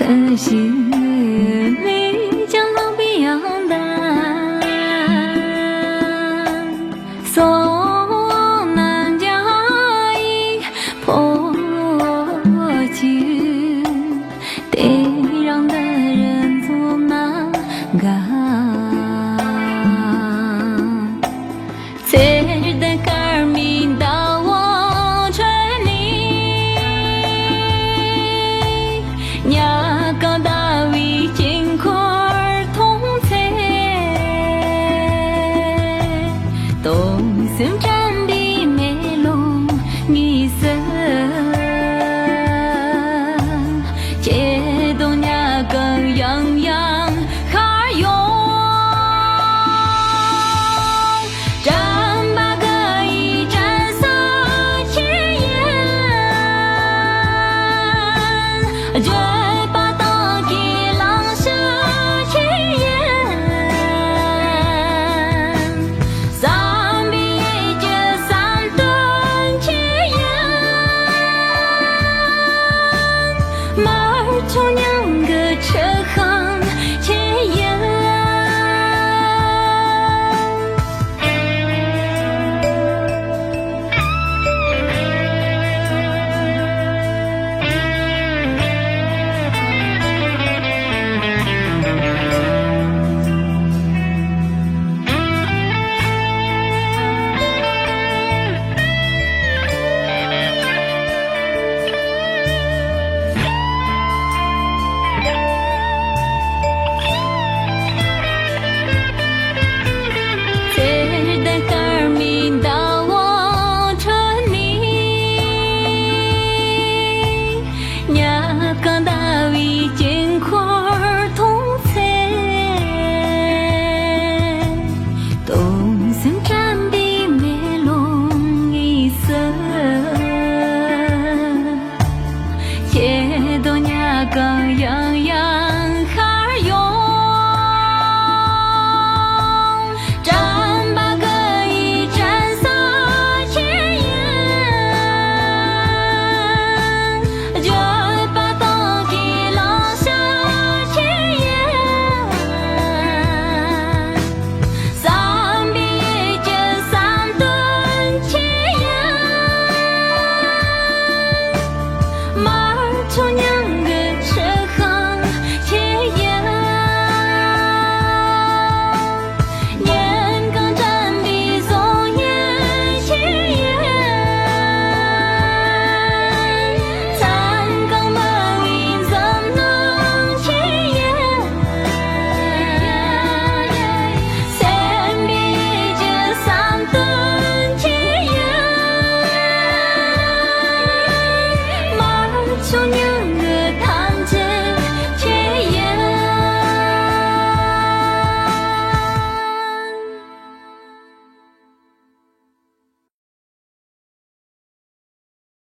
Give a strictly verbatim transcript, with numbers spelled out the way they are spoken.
ཨ་ཞེ་མེད་ཀྱང་ལོག་པའི་ཡང་དག་སོང་ན་འཇའ་ཡི་ཕོ་ཆུ། དེ་རང་འདི་རུ་འཛོམས་ན་དགའ། ཚེ་འདི་སྐར་མའི་ཟླ་བ་ཁྲོད་ནས། ཉ་རྐང་ཟླ་བའི་དཀྱིལ་འཁོར་མཐོང་ཚེ། སྟོང་སེམས་དྲན་པའི་མེ་ལོང་གཉིས་སུ། སྐྱེ་དང་ཉ་རྐང་ཡང་ཡང་ཤར་ཡོང་། དྲན་པ་དགའ་ཡི་དྲན་ས་ཁྱེད་ཡིན། བརྗོད་པ་དག་གི་ལངས་ཕྱོགས་ཁྱེད་ཡིན། བསམ་པའི་ཡུལ་གྱི་བསམ་དོན་ཁྱེད་ཡིན། དམར་ཕྱོགས་ཉང་གི་ཆུ་